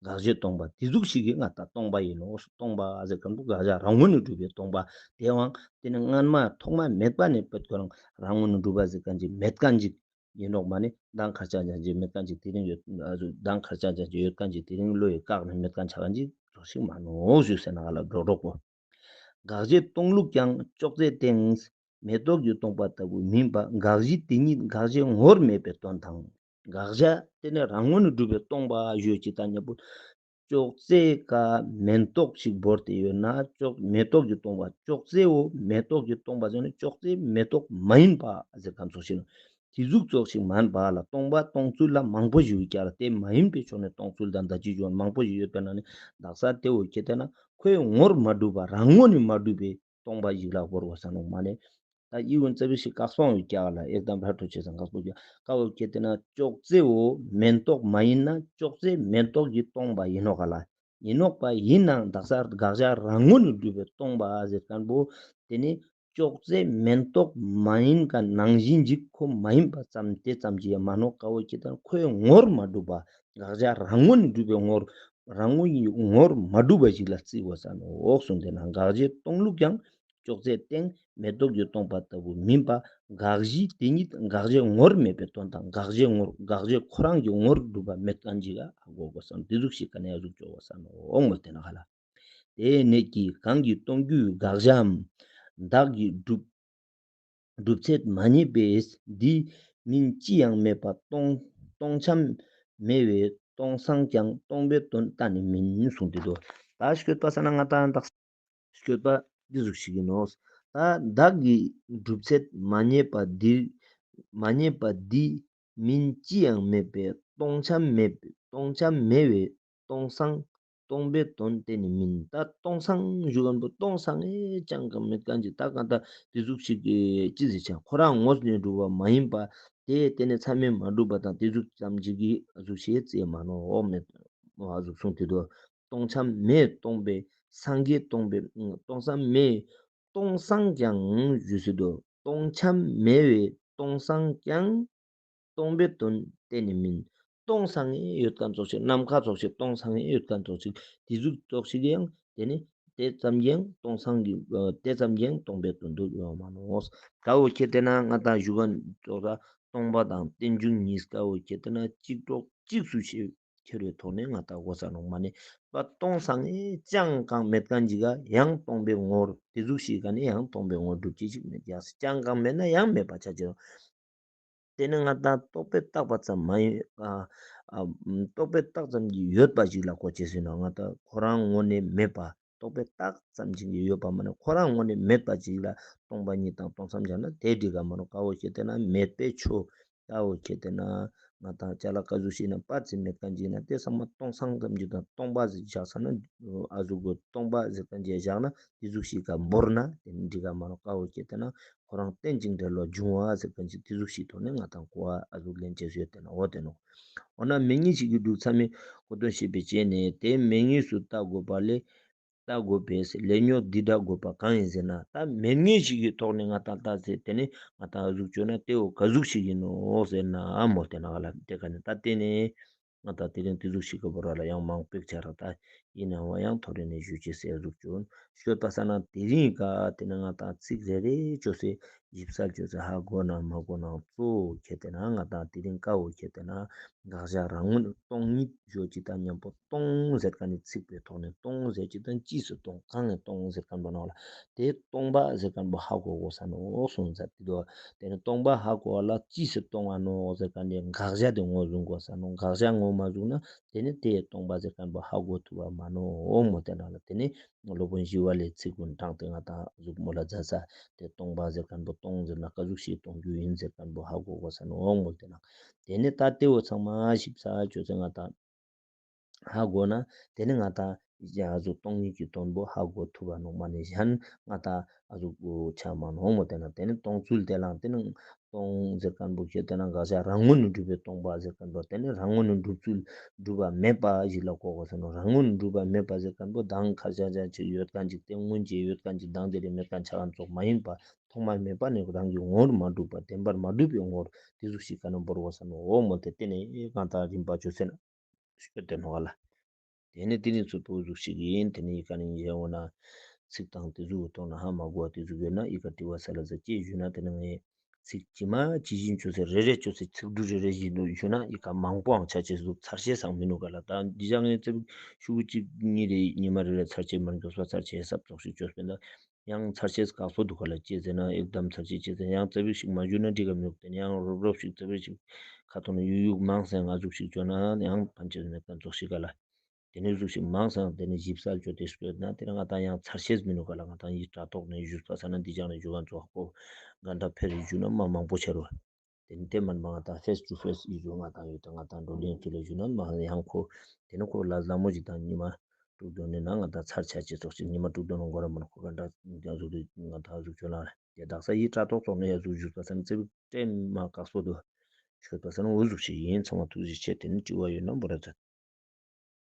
དགག་བྱའི་སྟོང་པ་དེ་ཟུག་ཞིག་གིས་ང་ད་སྟོང་པ་ཡིན་ནོག་སྟོང་པ་ཟེར་མཁན་པོ་དགག་བྱ་རང་ངོས་ནས་སྒྲུབ་པའི་སྟོང་པ་དེའང་དེ་ནི་སྔན་མ་ཐོག་མ་མེད་པ་ནས་པད་ཁོ་རང་རང་ངོས་ནས་སྒྲུབ་པ་ཟེར་མཁན་ཅིག་མེད་མཁན་ཅིག་ཡིན་ནོག་མ་ནི་མདང་ཁར་ཆ་ཅང་ཅིག་མེད་མཁན་ཅིག་དེ་རིང་ཡོད། མདང་ཁར་ཆ་ཅང་ཅིག་ཡོད་མཁན་ཅིག་དེ་རིང་བློ་ཡི་བཀག་ནས་མེད་མཁན་ཆ་མཁན་ཅིག་ཙོགས་ཤིག་མ་ནོག་ཞུ་ཟེར་ན་ཨ་ལ་སྒྲོག་སྒྲོག་པོ། དགག་བྱའི་སྟོང་ལུགས་ཀྱང་ཅོག་ཙེའི་སྟེང་མེ་ཏོག་གིས་སྟོང་པ་ལྟ་བུ་མིན་པ། དགག་གཞི་དེ་ཉིད་དགག་བྱའི་ངོར་མེད་པའི་དོན་དང་། དགག་བྱ་དེ་ནི་རང་ངོས་ནས་གྲུབ་པའི་སྟོང་པ་ཞུ་ཅིག་ད་ཉེ་པོ། ཅོག་ཙེ་ཀ་མེ་ཏོག་ཞིག་བོར་ཏེ་ཡོད་ན་ཅོག་མེ་ཏོག་གིས་སྟོང་པ། ཅོག་ཙེའོ་མེ་ཏོག་གིས་སྟོང་པ་ཟེར་ན་ཅོག་ཙེ་མེ་ཏོག་མ་ཡིན་པ་ཟེར་མཁན་ཙོགས་ཤིག་ནོག་དེ་ཟུག་ཙོགས་ཤིག་མན་པ་ལ་སྟོང་པ་སྟོང་ཚུལ་ལ་མང་པོ་ཞིག་ཡོད་ཀྱག་ལ། དེ་མ་ཡིན་པའི་ཕྱོགས་ནས་སྟོང་ཚུལ་དང་ད་ཅི་ཞུ་མང་པོ་ཞིག་ཡོད་པས་ན་ནི་དགག་བྱ་དེ་བོ་ཁྱེད་དེ་ན་ཁོའི་ངོར་མ་གྲུབ་པ་རང་ངོས་ནས་མ་གྲུབ་པའི་སྟོང་པ་ཞིག་ལ་བོར་བ་ས་ནོག་མ་ནི། ད་ཡིད་འོང་ཙེ་བི་ཞིག་བཀག་སོང་ཡོད་ཀྱག་ལ། ཨེག་དམ་ར་ཁྲོ་ཆེ་སང་བཀག་སོང་ཀྱག་ཀ་བོ་ཁྱེད་དེ་ན་ཅོག་ཙེའོ་མེ་ཏོག་མ་ཡིན་ན་ཅོག་ཙེ་མེ་ཏོག་གིས་སྟོང་པ་ཡིན་ནོག་ག་ལ། ཡིན་ནོག་པ་ཡིན་ནའང་དགག་བྱ་དགག་བྱ་རང་ངོས་ནས་གྲུབ་པའི་སྟོང་པ་ཟེར་མཁན་པོ་དེ་ནི་ཅོག་ཙེ་མེ་ཏོག་མ་ཡིན་མཁན་ནང་བཞིན་ཅིག་ཁོ་མ་ཡིན་པ་ཙམ་དེ་ཙམ་གྱིས་ཡང་མ་ནོག་ཀ་བོ་ཁྱེད་དེ་ན་ཁོའི་ངོར་མ་གྲུབ་པ་དགག་བྱ་རང་ངོས་ནས་གྲུབ་པའི་ངོར་རང་ངོས་ཀྱི་ངོར་མ་གྲུབ་པ་ཞིག་ལ་བརྩི་དགོས་ས་ནོག་གསུངས་ཏེ་ན་དགག་བྱའི་སྟོང་ལུགས་ཀྱང་ཅོག་ཙེའི་སྟེང་མེ་ཏོག་གིས་སྟོང་པ་ལྟ་བུ་མིན་པ། དགག་གཞི་དེ་ཉིད་དགག་བྱའི་ངོར་མེད་པའི་དོན་དང་། དགག་བྱའི་ངོར་དགག་བྱའི་ཁོ་རང་གི་ངོར་གྲུབ་པ་མེད་མཁན་ཅིག་ཨ་གོ་དགོས་སམ། དེ་ཟུག་ཞིག་ག་ནས་ཡ་ཟུག་ཅོག་གོ་ས་ནོག་འོང་མོལ་ཏེ་ན་ཧ་ལ། དེ་ནས་ཀྱི་གང་གིས་སྟོང་རྒྱུའི་དགག་བྱའམ། བདག་གིས་སྒྲུབ་སྒྲུབ་ཚད་མ་རྙེད་པས་འདི་མིན་ཅི་ཡང་མེད་པ་སྟོང་སྟོང་ཆའམ་མེད་པས་སྟོང་སང་ཀྱང་སྟོང་པའི་དོན་གཏན་ནས་མིན་གསུངས་ཏེ་འདུག་ད་སྤྱོད་པ་ས་ན་ང་དང་དག་སྤྱོད་པ་འདི་ཟུག་ཞིག་ཡིན་ནོ། ད་བདག་གིས་སྒྲུབ་ཚད་མ་རྙེད་པ་འདི་མ་རྙེད་པ་འདི་མིན་ཅི་ཡང་མེད་པས་སྟོང་ཆའམ་མེད་པས་སྟོང་ཆའམ་མེད་པས་སྟོང་སང་སྟོང་པའི་དོན་གཏན་ནས་མིན། ད་སྟོང་སང་ཞུ་མཁན་པོ་སྟོང་སང་ངེ་ཅང་གང་མེད་མཁན་ཅིག་ད་གང་ལྟར་དེ་ཟུག་ཞིག་གི་ཅི་ཟེར་ཆ་ཁོ་རང་ངོས་ནས་གྲུབ་པ་མ་ཡིན་པ་དེ་གཏན་ནས་མཚམས་མེད་མ་གྲུབ་པ་དང་དེ་ཟུག་ཙམ་ཞིག་གི་ཨ་ཟུག་ཞེས་བརྩི་མ་ནོག་འོ་མེད་འོ་ཨ་ཟུག་གསུངས་ཏེ་འདུག་སྟོང་ཆའམ་མེད་སྟོང་པའི་སངས་རྒྱས་སྟོང་པའི་སྟོང་སང་མེད་སྟོང་སང་ཀྱང་ཞུ་སྲིད་དོ། སྟོང་ཆའམ་མེད་པའི་སྟོང་སང་ཀྱང་སྟོང་པའི་དོན་གཏན་ནས་མིན། སྟོང་སང་ངེ་ཡོད་མཁན་ཙོགས་ཤིག་ནམ་མཁའ་ཙོགས་ཤིག་སྟོང་སང་ངེ་ཡོད་མཁན་ཙོགས་ཤིག་དེ་ཟུག་ཙོགས་ཤིག་ཡང་དེ་ནི་དེ་ཙམ་ཡང་སྟོང་སང་གི་དེ་ཙམ་ཡང་སྟོང་པའི་དོན་དུ་ཡོད་མ་ནོག་ད་འོ་ཁྱེད་དེ་ན་ང་དང་ཞུ་མཁན་ཙོགས་ལ་ སྟོང་པ་དང་རྟེན་འབྱུང་གཉིས་ཀ་བོ་ཁྱེར་ཏེ་ན་གཅིག་གྲོགས་གཅིག་སུ་ཁྱེར་བའི་ཐོག་ནས་ང་ད་གོ་ས་ནོག་མ་ནི་པ་སྟོང་སང་ངེ་ཅང་གང་མེད་མཁན་ཅིག་ག་ཡང་སྟོང་པའི་ངོར་དེ་ཟུག་ཤིག་ག་ནི་ཡང་སྟོང་པའི་ངོར་སྒྲུབ་ཅི་ཞིག་མེད་ཡག་ཅང་གང་མེད་ན་ཡང་མེད་པ་ཆ་ཅི་རུང་། དེ་ནི་ང་ད་རྟོག་པས་བཏགས་པ་ཙམ་མ་ཡིན། ཨ་ཨ་རྟོག་པས་བཏགས་ཙམ་གྱིས་ཡོད་པ་ཞིག་ལ་གོ་ཅེས་ཟེར་ན་ང་ད་ཁོ་རང་ངོས་ནས་མེད་པ། རྟོག་པས་བཏགས་ཙམ་ཞིག་གིས་ཡོད་པ་མ་ནི་ཁོ་རང་ངོས་ནས་མེད་པ་ཅིག་ལ་སྟོང་པ་ཉིད་དང་སྟོང་སང་སྦྱར་ན་དེ་འགྲིག་ག་མ་ནོག་ཀ་བོ་ཁྱེར་ཏེ་ན་མེད་པའི་ཆོས་ཀ་བོ་ཁྱེར་ཏེ་ན་ང་ད་ཅ་ལག་ཀ་ཟུག་ཤིག་ན་པ་ཙི་མེད་མཁན་ཅིག་ན་དེ་ཚང་མ་སྟོང་སང་ཙམ་ཞིག་དང་སྟོང་པ་ཟིག་བཞག་ས་ན་ཨ་ཟུག་གི་སྟོང་པ་ཟེར་མཁན་ཅིག་བཞག་ན་དེ་ཟུག་ཤིག་ག་འབོར་ན་དེ་འགྲིག་ག་མ་ནོག་ཀ་བོ་ཁྱེར་ཏེ་ན། ཁོ་རང་རྟེན་ཅིང་འབྲེལ་བར་འབྱུང་བ་ཟེར་མཁན་ཅིག་དེ་ཟུག་ཤིག་ཐོག་ནས་ང་དང་གོ་བ་ཨ་ཟུག་ལེན་ཅེས་ཡོད་དེ་ན་འོ་དེ་ནོ། འོ་ན་མེད་ངེས་ཤིག་གི་སྒྲུབ་མཚམས་མེད་གོ་དོན་ཤེས་པའི་རྐྱེན་ནས་དེ་མེད་ངེས་སུ་བལྟ་དགོས་པ་ལས་བལྟ་དགོས་པས་ལས་ཉོག་འདི་འདྲ་དགོས་པ་གང་ཡིན་ཟེར་ན་ད་མེད་ངེས་ཤིག་གི་ཐོག་ནས་ང་དང་ལྟ་ཟེར་དེ་ནས་ང་དང་ཨ་ཟུག་བཅོས་ན་དེ་འོ་ག་ཟུག་ཤིག་ཡིན་ནོ་ཟེར་ན་ཨ་མོ་དེ་ན་ག་ལ་དེ་ག་ནས་ད་དེ་ནས། ང་དང་དེ་རིང་དེ་ཟུག་ཤིག་གི་བོ་ར་ལ་ཡང་མང་པོ་ཆ་ར་ད་ཡིན་ནའང་ཡང་ཐོ་རེ་ནས་ཞུ་ཅེས་ཟེར་ཟུག་བཅོས་ཤོད་པ་ས་ན་དེ་རིང་ག་དེ་ནི་ང་དང་ཚིག་རེ་རེ་བཅོས་སེ་ཞིབ་གསལ་བཅོས་སེ་ཧ་གོ་ན་མ་གོ་ན་གཙོ་བོ་ཁྱེར་ཏེ་ན་ང་དང་དེ་རིང་ཀ་བོ་ཁྱེར་ཏེ་ན་དགག་བྱ་རང་ངོས་སྟོང་ཉིད་བརྗོད་ཅིག་དང་མཉམ་པོ་སྟོང་ཟེར་མཁན་ནི་ཚིག་པའི་ཐོག་ནས་སྟོང་ཟེར་ཅིག་དང་ཅིས་སུ་སྟོང་གང་ནས་སྟོང་ཟེར་མཁན་པོ་ནང་ལ་དེ་སྟོང་པ་ཟེར་མཁན་པོ་ཧ་གོ་དགོས་ས་ནོ་གསུངས་ཟེར་དེ་དོ། དེ་ནི་སྟོང་པ་ཧ་གོ་བ་ལ་ཅིས་སུ་སྟོང་བ་ནོ་ཟེར་མཁན་དེ་དགག་བྱ་དེ་ངོས་བཟུང་དགོས་ས་ནོ། དགག་བྱ་ངོས་མ་བཟུང་ན་དེ་ནི་དེ་སྟོང་པ་ཟེར་མཁན་པོ་ཧ་གོ་ཐུབ་པ་མ་ནོ་འོ་མོ། དེ་ན་ལ་དེ་ནི་སློབ་དཔོན་ཞི་བ་ལྷས་ཚིག་ཀུན་དྲངས་ཏེ་ང་དང་གཟུགས་མོ་ལ་མཛའ་ས་དེ་སྟོང་པ་ཟེར་མཁན་པོ་སྟོང་ཟེར་ན་ག་ཟུག་ཤིག་སྟོང་རྒྱུ་ཡིན་ཟེར་མཁན་པོ་ཧ་གོ་དགོས་ས་ནོ་འོ་མོ། དེ་ན་དེ་ནི་ད་དེ་བོ་ཚང་མ་ཞིབ་ཚགས་བཅོས་ཚེ་ང་དང་ཧ་གོ་ན་དེ་ནི་ང་དང་ཡ་ཨ་ཟུག་སྟོང་ཉིད་ཀྱི་དོན་པོ་ཧ་གོ་ཐུབ་པ་ནོག་མ་ནི་གཞན་ང་དང་ཨ་ཟུག་གོ་ཆ་མ་ནོག་མོ། དེ་ན་དེ་ནི་སྟོང་ཚུལ་དེ་ལའང་དེ་ནི་སྟོང་ཟེར་མཁན་པོ་ཁྱེར་ཏེ་ན་དགག་བྱ་རང་ངོས་ནས་གྲུབ་པའི་སྟོང་པ་ཟེར་མཁན་པོ་དེ་ནི་རང་ངོས་ནས་གྲུབ་ཚུལ་གྲུབ་པ་མེད་པ་ཞིག་ལ་གོ་དགོས་ས་ནོ། རང་ངོས་ནས་གྲུབ་པ་མེད་པ་ཟེར་མཁན་པོ་མདང་ཁ་ཤ་ཤ་ཅིག་ཡོད་མཁན་ཅིག་དེ་སྔོན་ཅིག་ཡོད་མཁན་ཅིག་མདང་དེ་རེ་མེད་མཁན་ཆ་ག་ཙོགས་མ་ཡིན་པ་ཐོག་མ་མེད་པ་ནས་རང་གི་ངོར་མ་གྲུབ་པ་བདེན་པར་མ་གྲུབ་པའི་ངོར་དེ་ཟུག་ཤིག་ག་ནས་འབོར་དགོས་ས་ནོ་འོ་མོ། དེ་དེ་ནི་གང་ལྟར་རིམ་པ་བཅོས་ཚེ་ན། ཤོད་དེ་ནོ་ག་ལ། དེ་ནི་དེ་ནི་ཚུལ་པོ་ཟུག་ཞིག་ཡིན། དེ་ནི་ཡི་ག་ནི་ཡིན་འོ་ན། ཚིག་དང་དེ་ཟུག་གི་ཐོག་ན་ཧ་མ་གོ་བ་དེ་ཟུག་ཡོད་ན་ཡི་ག་དྲི་བ་ས་ལ་ཟ་ཅེས་ཞུས་ན་དེ་ནི་ངས་ཚིག་ཇི་མ་ཇི་བཞིན་བཅོས་སེ་རེ་རེ་བཅོས་སེ་ཚིག་འབྲུ་རེ་རེ་བཞིན་དུ་ཞུས་ན་ཡི་ག་མང་པོའང་ཆ་ཅེས་ཟུག་ཚར་ཤེས་སང་མི་ནུ་ག་ལ། ད་འདི་ཅག་ངས་ཚིག་ཤུ་གུ་གཅིག་གཉིས་རེ་ཉི་མ་རེ་རེ་ཚར་ཅེས་མར་མགྱོགས་པ་ཚར་ཅེས་ཧེ་སབ་ཙོགས་ཤིག་བཅོས་པས་ད། ཡང་ཚར་ཤེས་ཁག་པོ་འདུག་ག་ལ། ཅི་ཟེར་ན་ཨེག་དམ་ཚར་ཤེས་ཅི་ཟེར་ཡང་ཙ་པིག་ཞིག་མ་ཞུ་ན་འགྲིག་ག་མི་འདུག་དེ་ནས་ཡང་རོབ་རོབ་ཞིག་ཙ་པིག་ཞིག་ཁ་ཐོག་ནས་ཡུག་ཡུག་མང་སེང་ང་ཟུག་ཞིག་བཅོས་ན་ཡང་ཕན་ཆད་མེད་མཁན་ཙོགས་ཤིག་ག་ལ། དེ་ནས་ཟུག་ཞིག་མང་སེང་དེ་ནས་ཞིབ་གསལ་བཅོས་ཏེ་བཅོས་ན་དེ་ནས་ང་དང་ཡང་ཚར་ཤེས་མི་འདུག་ག་ལ། ང་དང་ཡི་དྲ་ཐོག་ནས་ཞུས་པ་ས་ན་འདི་ཅག་ནས་ཞུ་མཁན་ཙོགས་ཁོ་ག་འདྲ་ཕེ་རེ་ཞུ་ན་མ་མང་པོ་ཆེ་རུ། དེ་ནི་དེ་མིན་པ་ང་དང་ཕེས་ཊུ་ཕེས་ཡིན་ཟུག་ང་དང་ཡོད་དེ་ང་དང་བགྲོ་གླེང་ཁྲོད་ལ་ཞུ་ན་མ་ཡང་ཁོ་དེ་ནི་ཁོ་ལ་ལ་མོ་ཞིག་དང་ཉི་མ་དྲུག་བདུན་ནས་ན་ང་དང་ཚར་ཆ་ཅེས་ཙོགས་ཤིག་ཉི་མ་དྲུག་བདུན་ནང་འགོར་མ་ནི་ཁོ་ག་འདྲ་ཡང་ཟུག་དུ་ང་དང་ཟུག་ཆོད་ལ་དེ་དག་ས་ཡི་དྲ་ཐོག་ཐོག་ནས་ཡ་ཟུག་ཞུས་པ་ས་ནི་ཙེ་བིག་སྤྲད་མ་དཀགས་པོ་འདུག་ཤོད་པ་ས་ནི་འུ་ཟུག་ཞིག་ཡིན། ཚང་མ་ཐུགས་རྗེ་ཆེ། དེ་ནི་དྲི་བ་ཡོད་ན་འབོ་ར་མཛད།